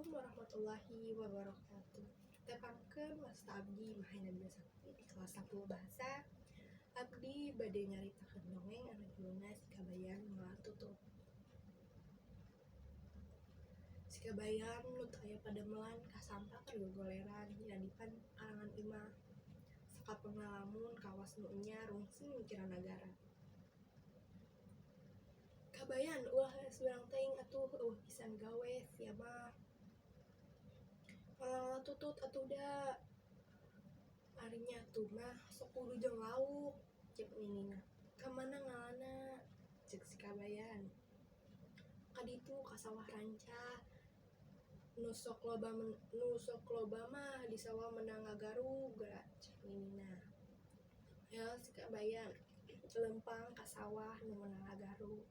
Assalamualaikum warahmatullahi wabarakatuh. Tepangkeun, wasta abdi Mahena Bima Sakti di kelas 10 bahasa. Abdi bade nyaritakeun dongeng anu judulna Si Kabayan Ngala Tutut. Si Kabayan nu teu aya padamelan kasampak keur gogoleran dina dipan karangan imah. Sakapeng ngalamun kawas nu enya rungsing mikiran nagara. Kabayan, ulah geus beurang teuing atuh, euweuh pisan gawe sia mah. Ngala-ngala tutut atuh da. Ari nyatu mah sok kudu jeung lauk, cek ninina. Ka mana ngalana? Cek si Kabayan. Ka ditu ka sawah ranca. Nu sok loba mah di sawah meunang ngagarug geura, cek ninina. Hayo si Kabayan leumpang ka sawah nu meunang ngagarug.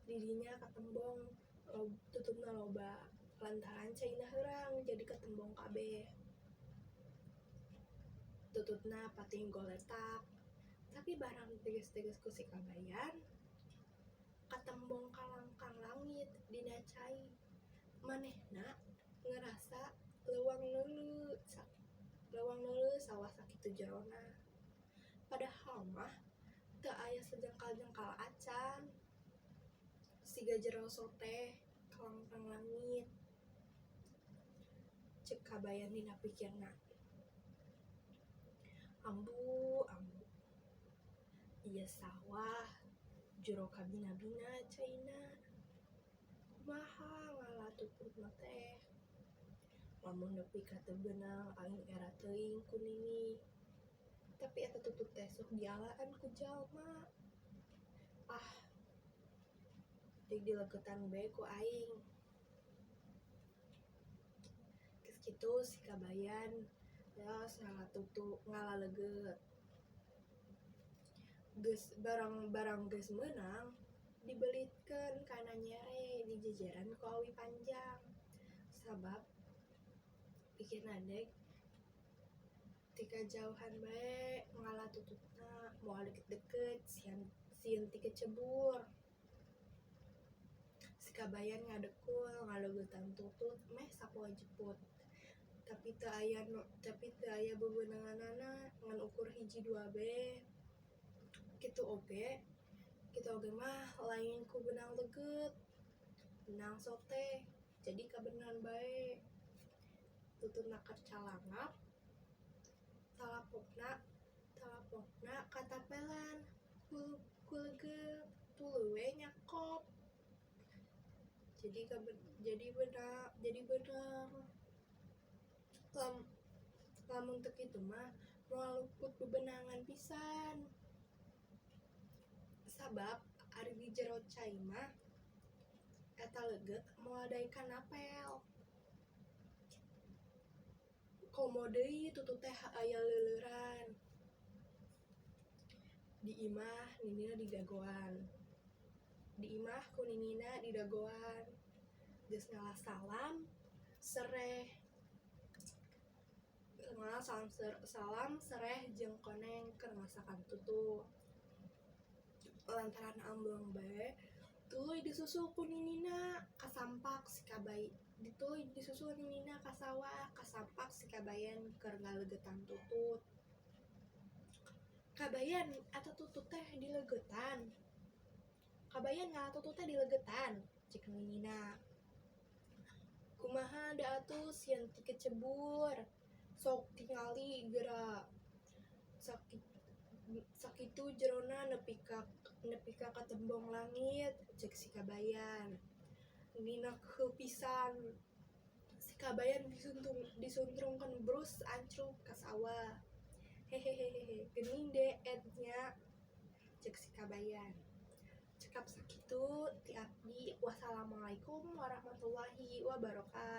Di dinya katembong tututna loba lantaran caina heurang jadi katembong kabeh. Tututna pating goletak, tapi barang diteges-teges ku si Kabayan katembong kalangkang langit dina cai. Manehna ngarasa leuwang neuleu sawah sakitu jerona. Padahal mah teu aya sajengkal-jengkal acan. Siga jero sote kalangkang langit, cek Kabayan dina pikirna. Ambu, ambu, ieu sawah jero kabina-bina caina. Kumaha ngala tututna teh? Lamun nepi ka teu beunang aing era teuing ku nini. Tapi eta tutut teh sok dialaan ku jalma. Ah, deuk dilegetan bae ku aing. Geus kitu si Kabayan teos ngala leget. Geus barang-barang geus meunang dibelitkeun kana nyere dijejeran ku awi panjang. Sabab pikirna dek ti kajauhan bae ngala tututna, moal deket-deket sieun ti kecebur. Si Kabayan ngadekul ngalegetan tutut meh sapoe jeput. Tapi teu aya bebeunanganana ngan ukur hiji dua bae. Kitu oge mah lain ku beunang leget, beunang sote jadi kabeneran bae. Tututna keur calangap talapokna katampelan ku leget tuluy we nyakop. Jadi beunang. Lamun teu kitu mah moal luput bebenangan pisan. Sabab ari di jero cai mah eta leget moal daek kanapel. Komo deui tutut teh aya leuleuran. Di imah ninina didagoan. Di imah ku ninina didagoan. Geus ngala salam sereh ngala salam sereh jeung koneng keur masakan tutut. Lantaran ambeng bae tuluy disusul ku ninina kasampak si Kabay tuluy disusul ninina ka sawah kasampak si Kabayan keur ngalegetan tutut. Kabayan, eta tutut teh dilegetan. Kabayan, ngala tutut teh dilegetan, cek ninina. Kumaha da atuh sieun ti kecebur. Sok tingali geura sakitu jerona nepi ka katembong langit, cek si Kabayan. Nina keukeuh pisan. Si Kabayan disuntrungkeun brus ancrub ka sawah. Hehehehe, geuning deet nya, cek si Kabayan. Cekap sakitu ti abdi. Wassalamualaikum warahmatullahi wabarakatuh.